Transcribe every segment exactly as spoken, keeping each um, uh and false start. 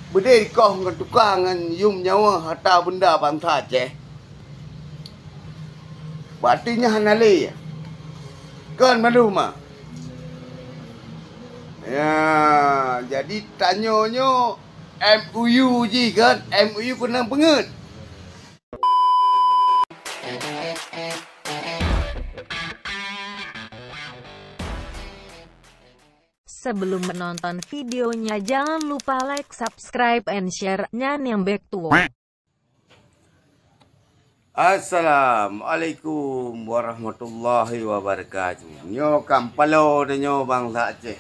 Beudé dikoh ngon tuka ngon yum nyawa harta beunda bansa Aceh. Bak ateueh nyan hana lé. Kon mandum ma. Ya, jadi tanyoe nyoe M O U jih kan, M O U keunan peungeut. Sebelum menonton videonya, jangan lupa like, subscribe, and share. Nyan nyang bék tuwoe. Assalamualaikum warahmatullahi wabarakatuh. Nyoe kan paloe tanyoe bansa Aceh.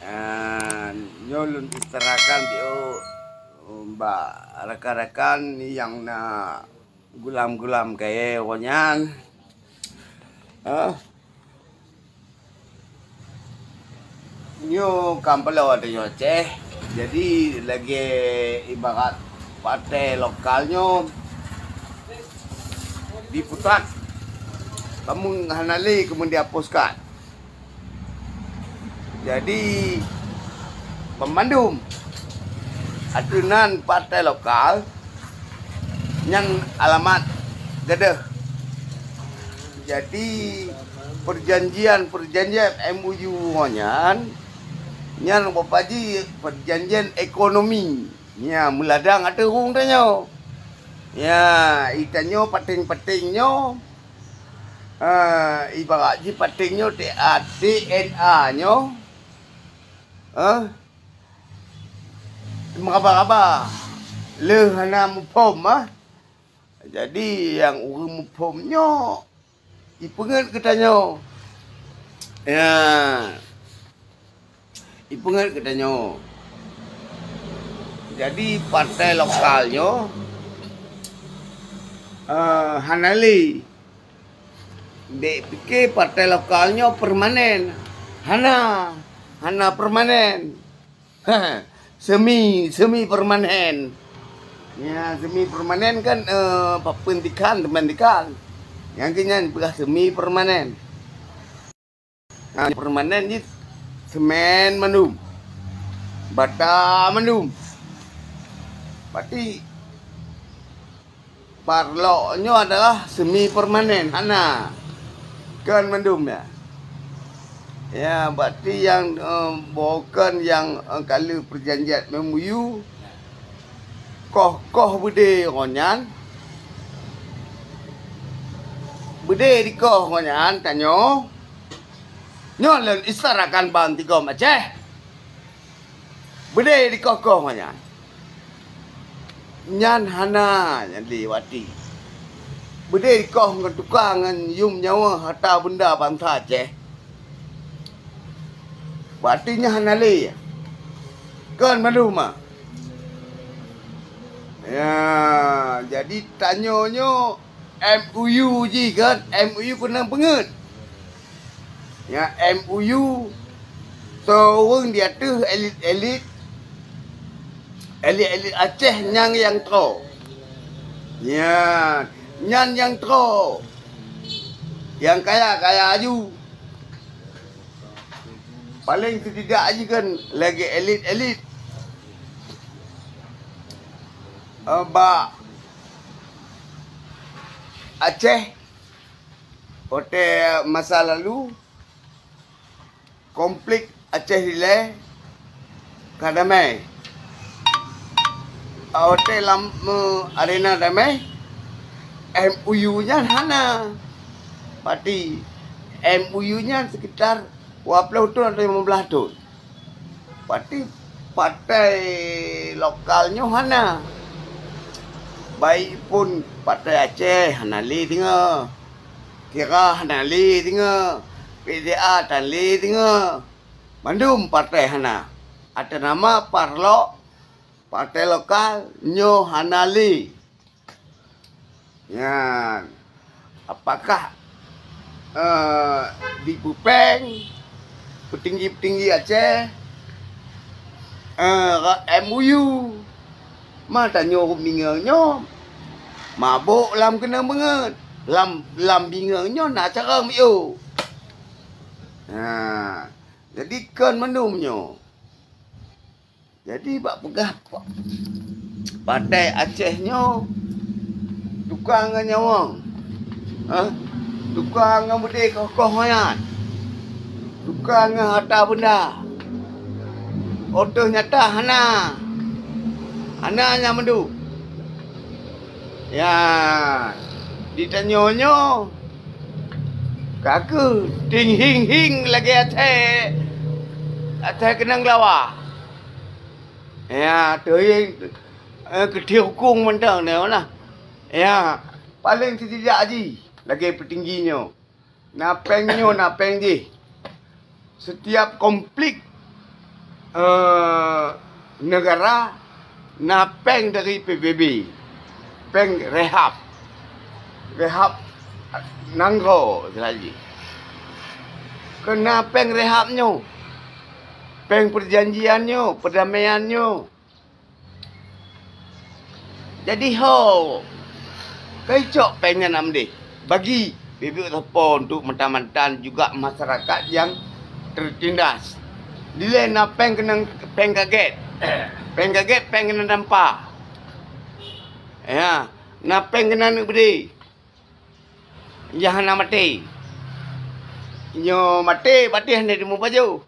Ah, nyoe lôn utarakan bak rakan-rakan nyang na gulam-gulam kayée awaknyan. Ah. Nyoe kan paloe tanyoe Aceh. Jadi lagée ibarat partai lokal nyoe dipusat, kamoe hana lé keumudian pusat. Jadi, banmandum ateueh nan partai lokal nyan alamat gadoh. Jadi, peujanjian-peujanjian M O U nyan, nyan bak paji peujanjian ekonomi. Nya, meuladang ateueh ureuëng tanyoe. Ya, i tanyoe paténg-paténg nyoe, ah, ibarat jih paténg nyoe T A, D N A nyoe, ah, meuraba-raba. Lheueh hana muphom, ah. Jadi, nyang ureuëng muphom nyoe, ipeungeut geutanyoe. Ya. Ipeungeut geutanyoe. Jadi, partai lokal nyoe, eh, hana lé. Bék pike partai lokal nyoe permanen. Hana. Hana permanen. Semi, semi permanen. Ya, semi permanen kan, eh, papeuen tikan, teumèn tikan. Nyang keu nyan peugah semi permanen. Nah, permanen jih semen mandum. Bata mandum. Berarti parlok nyoe adalah semi permanen, hana. Kon mandum ya. Ya, berarti nyang, eh, bukon nyang, eh, ka lheueh peujanjian M O U, koh-koh beudé ngon nyan. Beudé dikoh ngon nyan tanyoe. Nyoe lôn isarakan bantigom Aceh. Beudé dikoh-koh ngon nyan. Nyan hana nyan lé wati. Beudé dikoh ngon tuka ngon yum nyawa harta beunda bansa Aceh. Wati nyan hana lé. Kon mandum ma. Ya, jadi tanyoe nyoe M O U jih kan, M O U keunan peungeut. Ya, M O U, soe ureuëng di ateueh elit-elit, elit-elit Aceh nyang, nyang troe. Ya, nyan nyang troe. Nyang kaya-kaya aju. Paléng setidak jih kan lagée elit-elit. Eh, bak Aceh, watée masa lalu, konflik Aceh dilée ka damai. Watée lam, eh, arena damai, M O U nyan hana. Pati M O U nyan sekitar dua ploh thon atau lima belas thon. Pati partai lokal nyoe hana. Baik pun partai Aceh hana lé teungoh. Kira hana lé teungoh. P D A tan lé teungoh. Mandum partai hana. Atas nama parlok, partai lokal nyoe hana lé. Nyan, apakah, eh, di Pupeng, peutinggi-peutinggi Aceh, eh, M O U, ma tanyoe bingung nyoe, mabök lam keuneuk beungeut, lam, lam bingung nyoe na carông miôh. Ha, jadi kon mandum nyoe. Jadi bak peugah pa-, patai Aceh nyoe tukang ngon nyawöng, eh, tukang ngon beudé koh-koh manyat, tukang ngon hareuta beunda. Óh teuh nyata hana, hana nyang meuduek. Ya, di tanyoe nyoe ka kheueh ting hing-hing lagée asai, asai keunong lawa. Ya, teuhieng, eh, keuthie hukong mantong nyoe lah. Ya, paleng sitijak jih lagée peutinggi nyoe. Na péng nyoe, na péng jih. Setiap konflik, eh, negara na péng dari P B B. Péng rehab. Rehab nanggroe istilah jih. Keu na péng rehab nyoe. Péng perjanjian nyoe, perdamaian nyoe. Jadi ho, keu icok péng nyan na meudeh, bagi bibit sapo untuk meutan-meutan juga masyarakat nyang tertindas. Dilée na péng keunong, péng kaget. Péng kaget, péng keunong tampa. Ya, na péng keunong aneuk beudé. Nyang hana maté. Nyoe maté, maté hana jimupajoh.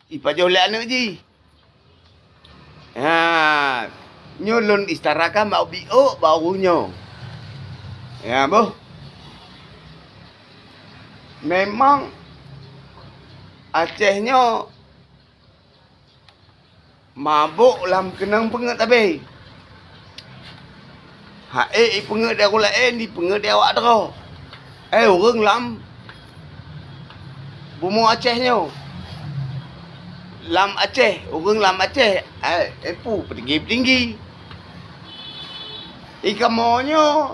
Ipajoh lé aneuk jih. Ha, nyoe lôn istarakan bak biôk bak ureuëng nyoe. Ya, boh. Memang Aceh nyoe mabök lam keunong peungeuet abée. Haék ipeungeuet di ureuëng laén, ipeungeuet di awak droe. Eh, ureuëng lam bumoe Aceh nyoe. Lam Aceh, ureuëng lam Aceh, eh, eh, pu peutinggi-peutinggi. Di kamoe nyoe,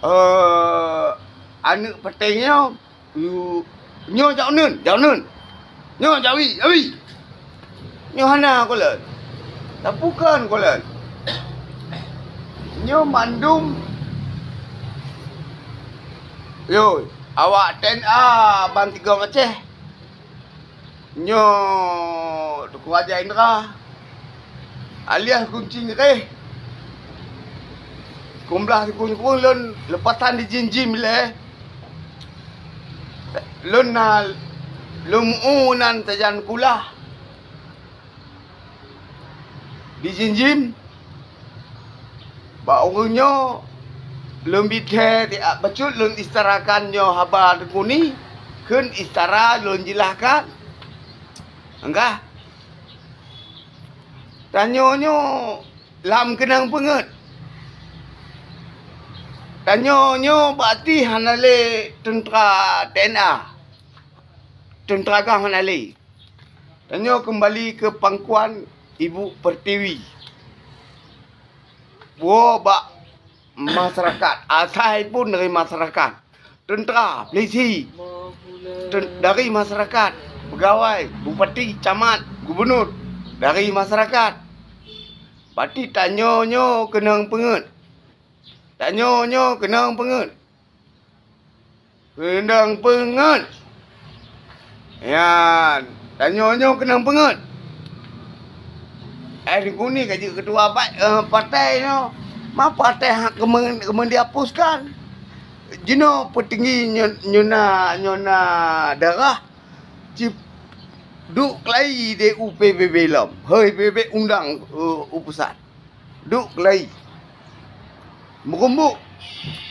eh, aneuk pateng nyoe, Yu, nyoe jak uneun, jak uneun. Nyoe jak wi, jak wi. Nyoe hana kulôn. Tapukon kulôn. Nyoe mandum. Yo, awak T N A ban tiga Aceh. Nyoe Teungku Raja Indra alias Kunci Ngeréh. Kumblah sikung-sikung lôn leupatan di jim-jim ilée. Lôn na lôn meu nan sajan kulah di jim-jim. Bak ureuëng nyoe lôn bithée tiak bacut lôn istarakan nyoe haba teungku ni kheun istara lôn jeulahkan. Enggah. Tanyoe nyoe lam keunong peungeuet. Tanyoe nyoe bak ti hana lé teuntra T N A. Teuntra gah hana lé. Tanyoe keumbali keu pangkuan Ibu Pertiwi. Woe bak masyarakat, asai pun dari masyarakat. Teuntra, polisi, ten-, dari masyarakat, pegawai, bupati, camat, gubunur, dari masyarakat. Bak ti tanyoe nyoe keunong peungeuet. Tanyoe nyoe keunong peungeuet. Keunong peungeuet. Ya, tanyoe nyoe keunong peungeuet. Eh, Teungku ni ka jeuet keutua pa-, eh, partai nyoe. Ma partai hak keumeung-, keumeung dihapuskan. Jinoe peutinggi nyo-, nyoe na, nyoe na darah. Ci duek keulayi di u P B B lom. Hei P B B undang, eh, u pusat. Duek keulayi. Meurumbok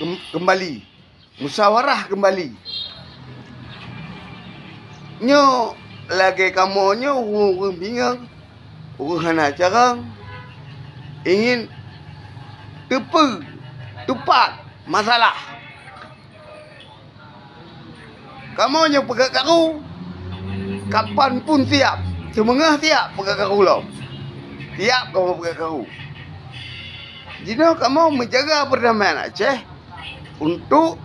kem-, keumbali. Musyawarah keumbali. Nyoe lagée kamoe nyoe ureuëng-ureuëng bingung, ureuëng hana carông, ingin teupeu, teupat masalah. Kamoe nyoe peugét karu, kapan pun siap, seumeungoh siap peugét karu lom. Siap kamoe peugét karu. Jinoe kamoe meujaga peurdamaian Aceh. Untuk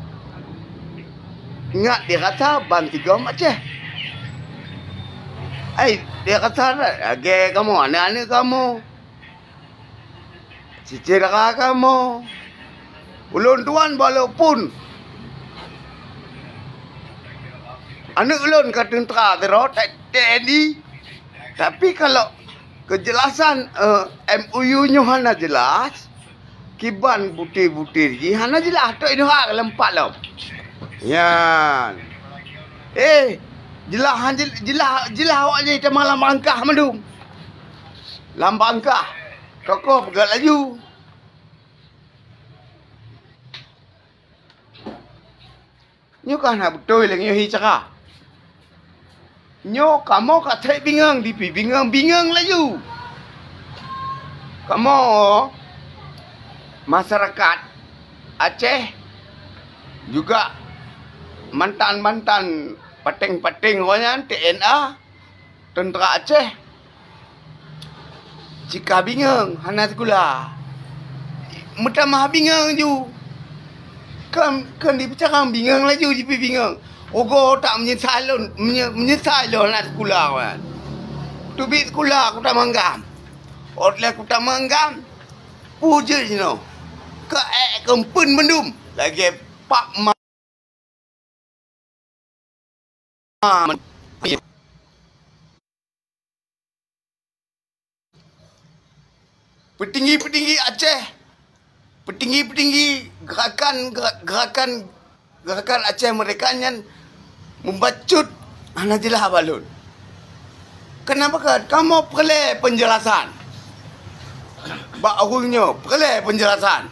ingat di rasa bansigom Aceh. Ai, di rasa lagée kamoe, aneuk-aneuk kamoe, syedara kamoe. Ulôn tuan walaupun aneuk lôn ka teuntra sidroe, T N I, Tapi kalau keujelasan, eh, M O U nyoe hana jelas, kiban butir-butir jih hana jelas, tok inoe hak lempat lom. Nyan. Eh, jeulaih, jeulaih, jeulaih awak jih teuma lam bangkah mandum. Lam bangkah. Kokoh peugah laju. Nyoe ka hana beutôi lé nyoe hi cara. Nyoe kamoe ka that bingung, dipibingung-bingung laju. Kamoe masyarakat Aceh juga mantan-mantan paténg-paténg awaknyan T N A, teuntra Aceh, cika bingung hana sikula. Meutamah bingung ju. Kan, kan dipeucarang bingung laju, jipi bingung. Ugo tak meunyeusai lôn, meunye-, meunyeusai lôn hana sikula, kan. Teubiet sikula kutamong GAM. Ôt lheueh kutamong GAM, peue jeuet jinoe? Keu ék keupeuen mandum lagèe pak ma- Peutinggi-peutinggi Aceh, peutinggi-peutinggi gerakan, gera-, gerakan, gerakan Aceh Merdeka nyan meubacut hana jeulaih bak lôn. Kenapa kan? Kamoe peureulèe peunjeulasan. Bak ureueng nyoe peureulèe peunjeulasan.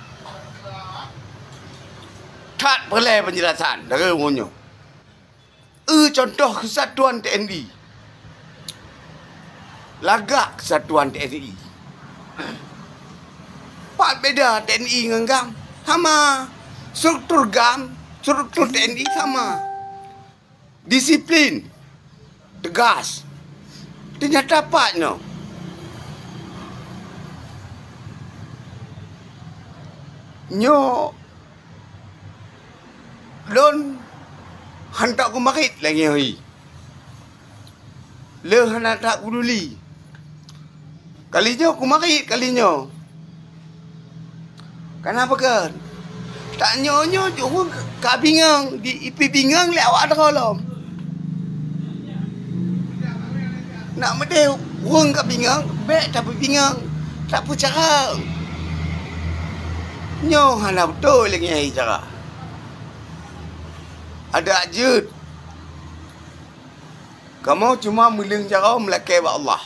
That peureulèe peunjeulasan dari ureueng nyoe. Eu contoh keusatuan T N I. Lagak keusatuan T N I. Pat beda T N I ngon GAM? Sama. Struktur GAM, struktur T N I sama. Disiplin, tegas. Teunyata pat nyoe. Nyoe lôn hantom kumarit lagèe nyoe hi. Le hana that peuduli. Kali nyoe kumarit, kali nyoe. Kana peugah? Tanyoe nyoe ureueng ka bingung, di, ipi bingung lé awak droe lom. Nak meudeh ureueng ka bingung, bèk tapeuy bingung, tapeucarông. Nyoe hana beutôi lagèe nyan cara. Adak jeuet. Kamoe cuma meuleueng jaroe meulakèe bak Allah.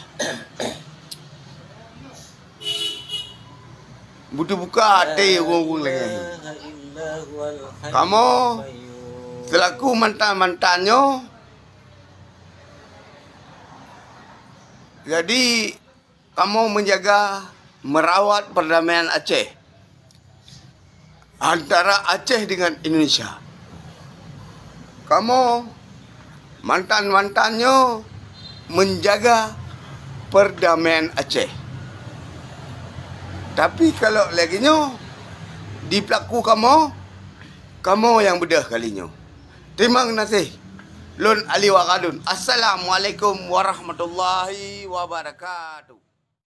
Beuteubuka até ureueng-ureueng laén. Kamoe seulaku mantan-mantan nyoe, jadi kamoe meujaga meurawat peurdamaian Aceh antara Aceh dengan Indonesia. Kamoe mantan-mantan nyoe meujaga peurdamaian Aceh. Tapi kalau lagèe nyoe dipeulaku kamoe, kamoe nyang beudôh kali nyoe. Teurimong gaséh. Lôn Ali Waradun. Assalamualaikum warahmatullahi wabarakatuh.